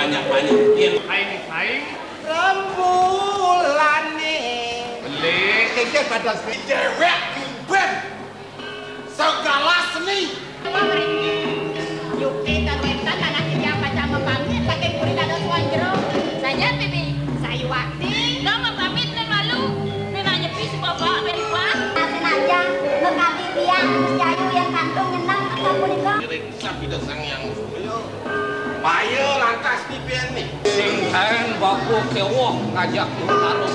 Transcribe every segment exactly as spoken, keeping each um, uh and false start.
Banyak-banyak. Yen aing, aing. Rembulane. Beli. Kengke pada déwék ngimben. Segala seni. Apa mriki? Yukti karuetan anak iki apa cama pamit, saking puri dados wong jero. Saja, Bibi. Sayuwakti. Dong pamit lan malu. Nek nyepi si bapak, Bibi, Pak. Nasin aja, mekabi biang, Gus Jayu yang kantung nyenang, apa punika? Ngiring sabda Sang Hyang Surya. Payo lantas dipeni. Sing kaen baku kewong ngajak karo.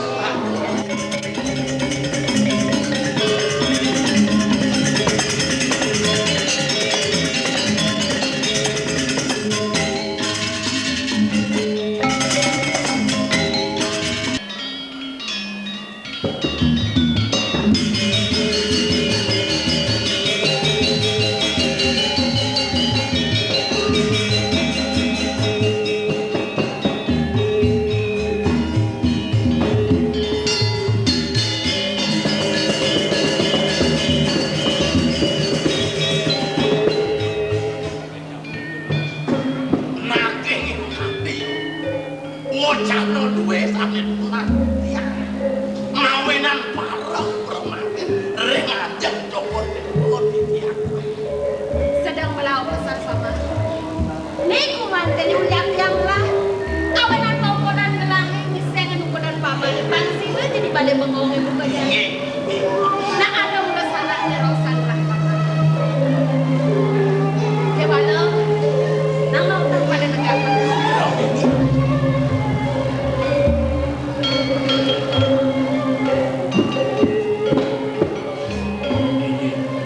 Nanging ing ati, wacana duwe sane tular tiang. Mawinan pareng permanen ring ajeng cokor dewa titiang. Sedang melaut besar paman. Niku mantene ulian tiang lah. Kawinan paukodan gelahe, misengan ukodan paman. Pang sira jadi bale bengong ibu kejaya. Nggih. Nak ada mula salah nyerong salah. Kewala, nama utang pada negara.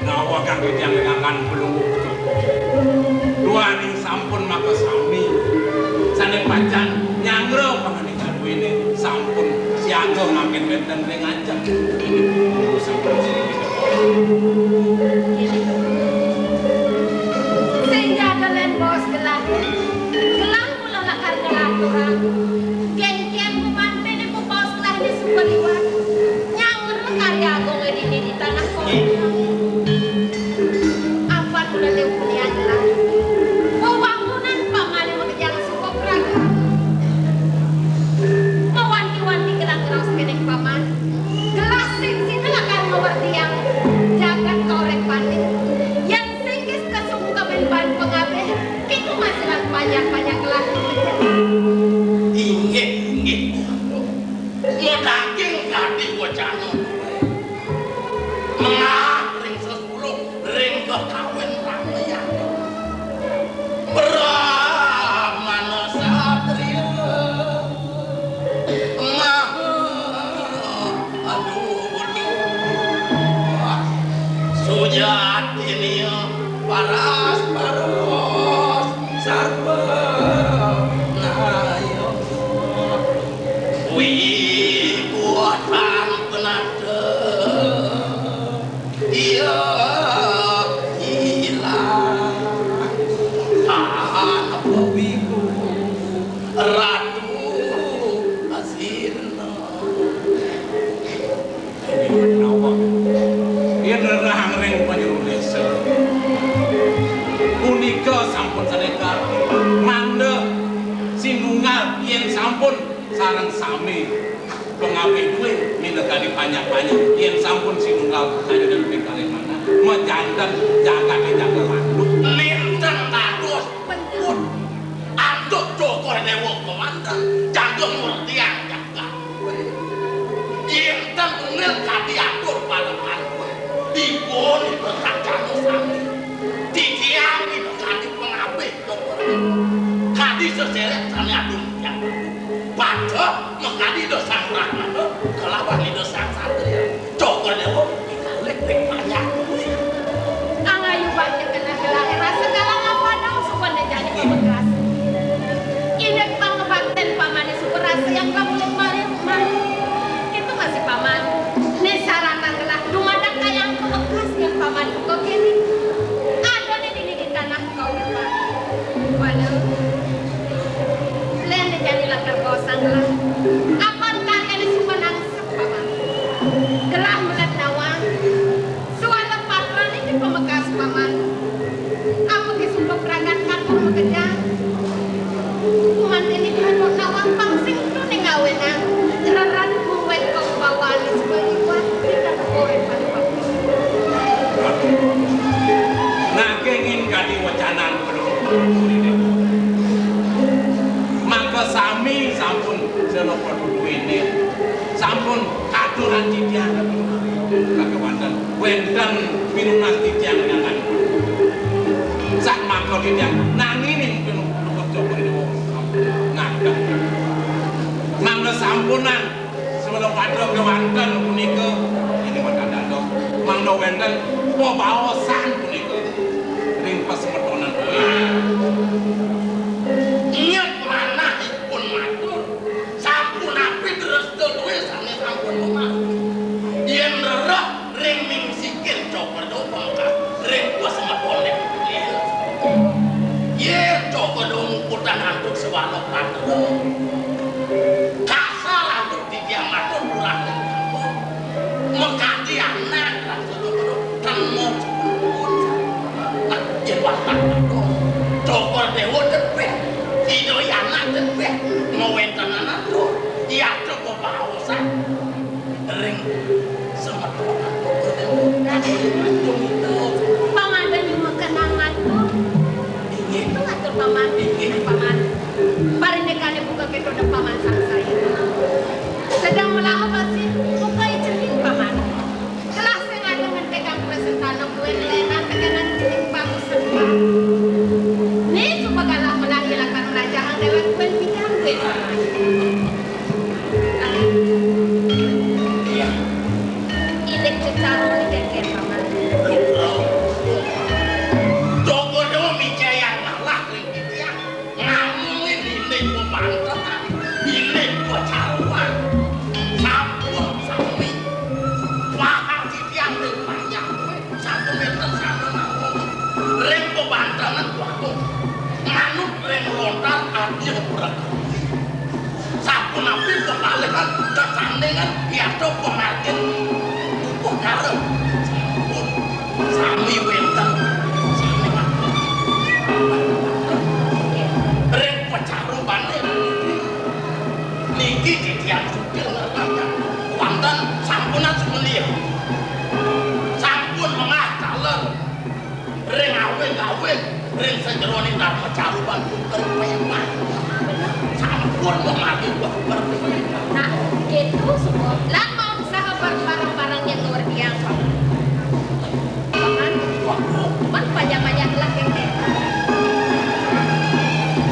Nawa kang titiang ngakan pelungguh. Duaning sampun makasami. Sane pacan nyanggra panganika duwene sampun siaga mangkin wenten ring ajeng. Ini pun sampun sirih. Sing jaga len bos gelah. Gelah mula lakar ngelaturang. Gengkian pemantene ku bos gelah di sumber liwat. Nyanggra karya agung dini di tanah kota. Apan udah lewat gelah. Wewangunan pamane makejang suka praga. Mawanti-wanti gelah ngraos kening paman. Gelah sing sida lakar ngawerdiang jagat kauripane. Yen sing wis kesungkemin ban pangabih, kita masihan panjak-panjak gelah. Inggih, inggih. Mudaging kadi wacana. Mengah ring sesuluh, ring kakawin rameyan. Brahmana satriya. Maha, aduh, aduh. Sujatiné paras, paras, sarwa naya. Wiwikuwatan penata. Iya, ilang. Apa wiku? Ratu Asirna. Yen rerahang ring panjero desa. Punika sampun sanekar. Manda sinunggal yen sampun sareng sami. Pangapih duwé minakadi panjak-panjak, yén sampun sinunggal kayunan ping kalih manah, majanten jagaté jaga landuk. Linten dados pun anduk cokor déwa kemanten, jaga murtiang jagat. Yén ten unil kadi atur parekan kuwi, dipun ibadah jana sami. Titiang minakadi pangapih. Kadi seseret sané adung tiyang. Padha mengkadi Ida Sang Brahmana kelawan Ida Sang Satria. Coba dewa dikalih ring panjang. Angayu bangkit kena gelar rasa kalah ngapa dong supan dejani bekas. Ingat pangabakten pamane super rasa yang kamu maling maling. Kita masih paman. Nih sarana gelah dumadak kayang kebekas yang paman buka kini. Ada nih dini di tanah Kau lupa. Waduh. Len jani lakar kosong lah. Apan Mangka sami sampun sira padha duwene. Sampun katuran titiang. Kagem wonten, wenten pinunas titiang nganten. Sak mangka titiang nanging pinunas Joko Dewa. Ngaten. Mangda sampunang Semeton padha kewanten punika, inggih wonten dados mangda wenten pabaosan punika ring pasemetonan. Inggih manahipun matur, sampun apit resta duwe sane sampun memaku. Yen rereh ring mingsikin coba dong pangkat ring pasemetonan. Yen coba dong muputang antuk sewala patra. Kasar antuk titiang matur kurang ring kampung. Mekadi anak rasa loro temu sepuluh. Nah, yen watak matur. Cokor Dewa tepeh. Idoi anak tepeh. Ngawenten anak tuh. Iya cukup pausan. Ring semeton Cokor Dewa. Paman bani makan anak tuh. Inggih. Itu atur paman. Inggih. Paman. Parindikane buka keto depaman sang saya. Sedang melaut masih buka celing paman. Telah sengaja ngentekang presentana kue lenan tekenan celing bagus seduan. Ni coba kalah menahi lakar merajahan dewek kue bidang kue paman. Iya. Ilik cecaro ni deken paman. Toko dua mijayan malah ring titiang. Ngamungin ini gua bantetan, ini gua caruan. Sampun sami. Wahang titiang ring panjang kowe, satu meter sama mawon. Ring bebantenan waktu. Manut ring lontar adil berat. Sapunapi pepalihan tetandingan yata pemargin pupuh kara. Sampun sami wenten sami ngatur. Ring pecarubane niki titiang sugih ngertanya wonten sampunan sumeliya. Sampun mengah taler. Ring awing-awing, ring sajeroning dharma caruban pun terpemah. Sampun memanggil wah berpemah. Nah, gitu semua. Lan mau usaha barang-barang yang luar biasa. Paman, wah, cuman banyak-banyak lah yang kayak.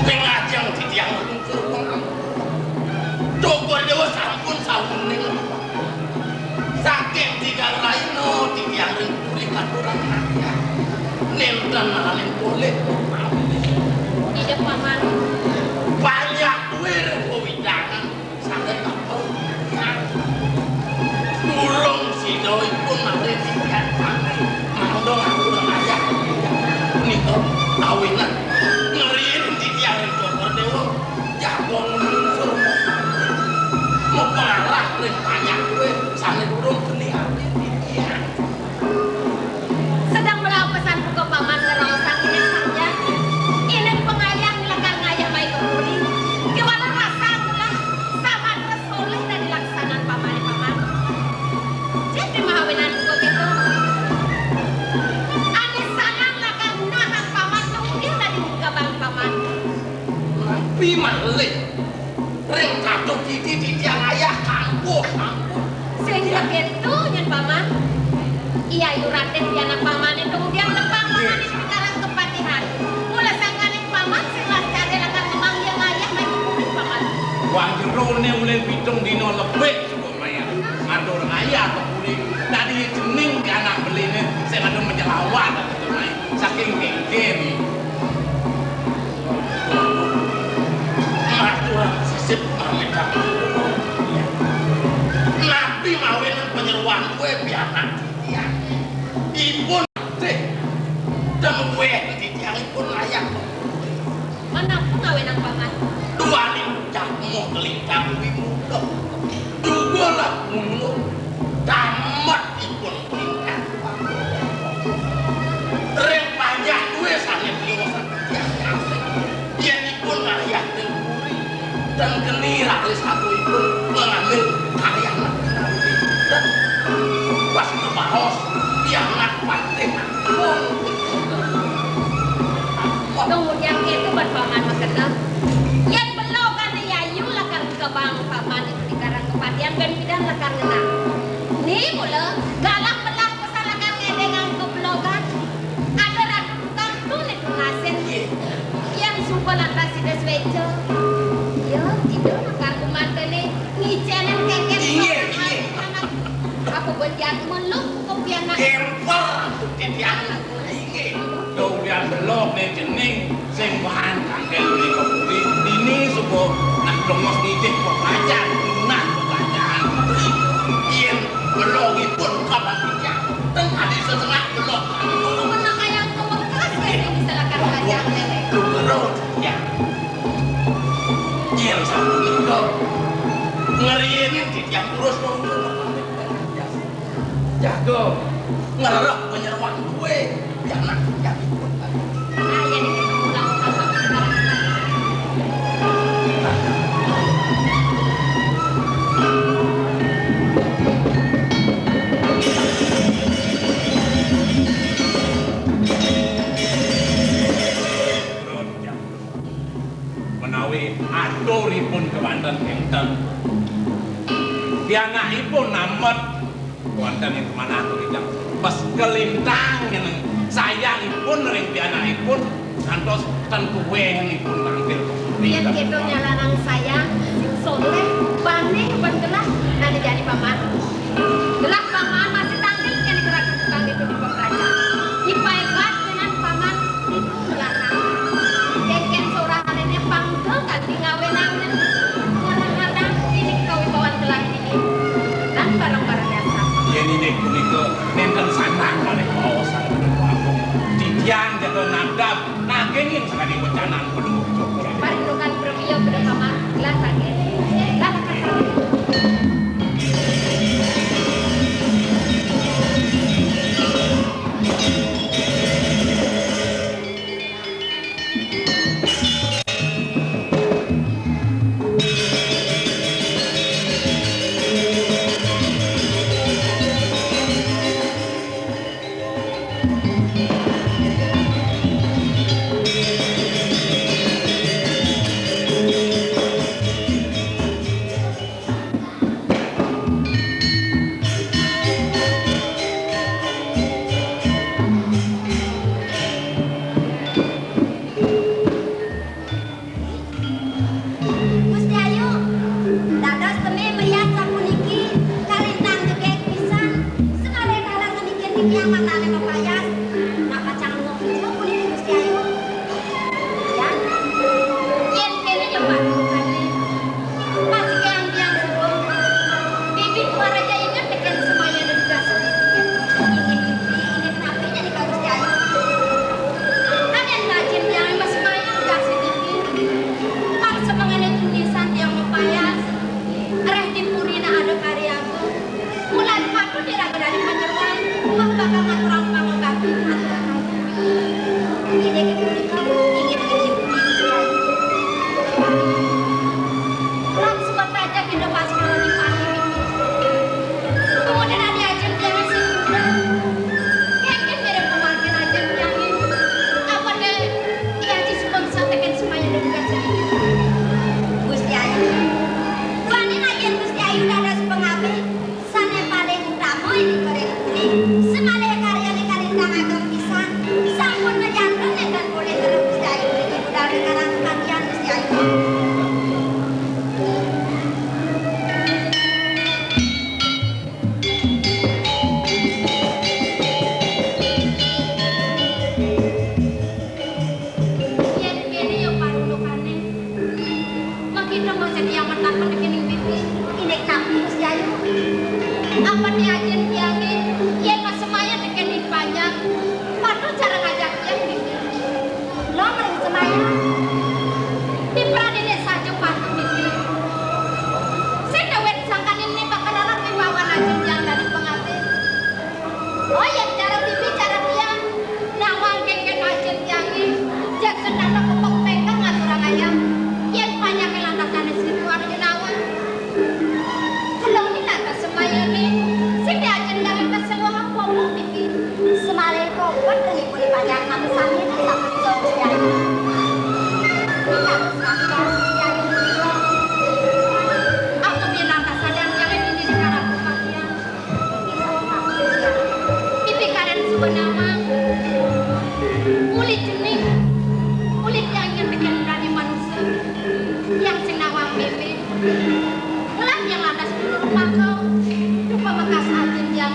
Ring ajeng titiang lungsur pengampun. Cokor Dewa sampun sawuning. Saking tigang laina titiang ring puri katuran ayah. Nenten malih polih. Ida paman. Banyak duwe ring wewidangan saged kapel. Durung sida ipun malih titiang sami. Mangda ngatur ayah. Nika awinan ngriin titiang ring Cokor Dewa. Jago nglungsur mepengalah ring panjang kuwe sane durung keni ati titiang. Sedang melapesan buka paman ngeraosan ining panjang. Ining pengayah nglekar ngayah mai kemuri. Kewala rasa ngelah samatra soleh dan dilaksanan pamane paman. Jadi mahawinan buka gitu. Ane sanang lakar nahang paman tunggil dadi muka bang paman. Napi malih ring kaduh titi titiang ayah kampuh sampun. Sing begitu nyen paman. Iya yu Raden pianak pamane tunggiang tepang paman ing pikaran kepatihan. Mula sangkaning paman sing lancare lakar ngemang yang ayah maju kuring paman. Wah jerone uling pitung dina lebih. Lumayan. Matur ayah kepuri dadi cening di anak beline sing anu menyelawat gitu, Mai. Saking kengkene. Matur sisip pamit. Napi mawinan penyeruan kowe pianak titiang? Ipun teh. Dan kowe titiang ipun layak. Manapa ngawinang paman? Duaning cakma kelintang wimuda. Duga lah mundur. Tamat ipun kelintang. Ring panjang duwe sane priyosan titiang kasih. Yen ipun ngayah ring puri. Dan keni raris aku ipun ngambil karya nabi-nabi. Dan pas ngebaos, pianak patih. Iya, tidak, maka aku mantene ngicenen keket. Iya, iya. Apa buat dia meluk kok piana? Kemper, titiang. Iya. Dong biar belok nih jening sing bahan kangge uli kebuli. Ini suku nak dongos ngicip kok aja, nah kok aja. Iya, belok ipun kapan titiang. Teng adi seserah belok. Mana kayak kau bekas ya, yang disalahkan aja, Nenek. Lu belok, ya. Nyil sapunika ngriin titiang terus nonton. Jago ngerep penyeruan kue. Jangan jadi. Menawi aturipun kewanten enten. Pianakipun namet wonten ing manah ingkang pas kelintang ing sayangipun ring pianakipun ngantos ten tuwihipun tampil. Yen kita nyalanang sayang, soleh, baneh, ben gelah, nanti jadi paman. Gelah paman masih tangkil kene gerak tukang itu di pemeraja. Ipai bat dengan paman itu belakang. Kengken seorang alene pangkel kanthi ngawe-ngawe. Ngarang-ngarang ini kawibawan gelah ini. Dan barang-barang dasar. Yen inggih punika nenten sandang malih wawasan menika agung. Titiang jaga nadab nanging sakadi wecanan Parindukan Premio pada paman gelah kangge. Lah, Gusti Ayu, dados temi mriat sapuniki kalintang jegeg pisan. Semare kala ngeniki titiang mangdane mapayas. Napa cang nuju puniki Gusti Ayu? Ya. Yen kene ya Pak Rupane. Masih yang biang suwung. Bibi maraja inget teken semaya dan tugas. Ini bibi, ini kenapa jadi Pak Gusti Ayu? Aden rajin yang mas semaya tugas ini. Kang semangane tulisan tiang mapayas. Reh di purina ada karyaku. Mulai patut diraga dari panjenengan. Wah bakal ngaturang pangobati. Ini kita ini ini ini. Lan sebab aja kita pas kalau di pati. Kemudian ada aja dia sing. Yakin mirip pemangkin aja yang ini. Apa deh? Iya, Ci, sumpah bisa teken semaya dan biasa. Gusti Ayu. Wani yen Gusti Ayu dados pengabdi sane paling utama ing negara puri. Semalih karyane kalintang ageng pisan. Sampun ngejanten nenten boleh terus Gusti Ayu mriki budal rekarang katian Gusti Ayu. Yen kene ya parundukane. Makita masih yang mentaken dekening pipi. Inik napi Gusti Ayu? Apa ni ajen tiange? Yen mas semaya dekening panjang. Patut cara ngajak tiang pipi. Lo mering semaya. Di pradene saja patut pipi. Sing dawet sangkaning ni bakal anak wibawan ajen tiang dari pengabdi. Oh, yen cara pipi, cara tiang. Nawang kengken ajen tiange. Jasen anak kepok pengkang ngaturang ayam. Yen panyake lantakane situ anu nawang. Kelong ni lantas semayane. Sing diajen tiange kesewah apa pipi. Semale kok buat reni puni panjang nang sami nang sapu jauh siayu. Kita sami jauh siayu. Aku bilang tak sadar tiange ini di karang pakaian. Pipi karen suba nawang. Uli jening. Uli tiang yang bikin berani manusia. Tiang sing nawang mimpi. Ngelah tiang lantas dulu rupa kau. Rupa mekas atin tiang.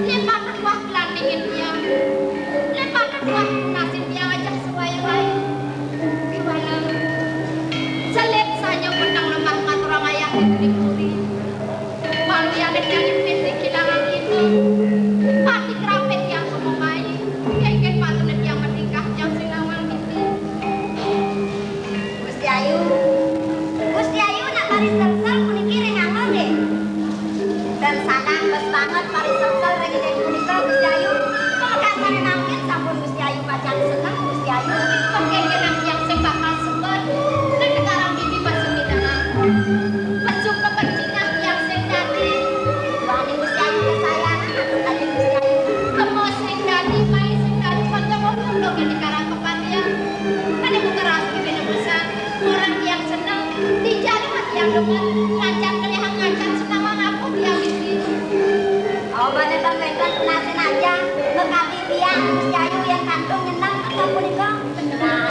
Lepak kedua kelantingin tiang. Lepak kedua nasin tiang ajak suwai-wai. Gimana? Selip saja petang lemah maturang ayah di puri. Malu yang ada tiang impit di kilangan itu. Pati kerapit tiang kememai. Kengken patut tiang menikah tiang sing nawang mimpi. Gusti Ayu. Gusti Ayu nak Pari Sersel puniki ring angga nggih. Dan sanang bes banget Pari Sersel ring inggih punika Gusti Ayu. Pamekasané mangkin sampun Gusti Ayu pacang seneng Gusti Ayu. Pengkengkenan yang sing bakal suwun. Nek sekarang bibi pasumidanan. Pesu kepencingah yang sing dadi. Wani Gusti Ayu kesayangan, atur aja Gusti Ayu. Kemo sing dadi, mai sing dadi, kanca ngomong dong di karang kepatihan. Kan ibu keras di bina pesan. Orang yang seneng, di jalan yang demen, ngancam kelihatan ngancam senawang aku dia misi. Oh, bane bang bentan penasin aja, bekati tiang, Gusti Ayu yang kantung nyeneng, apa punika? Nah,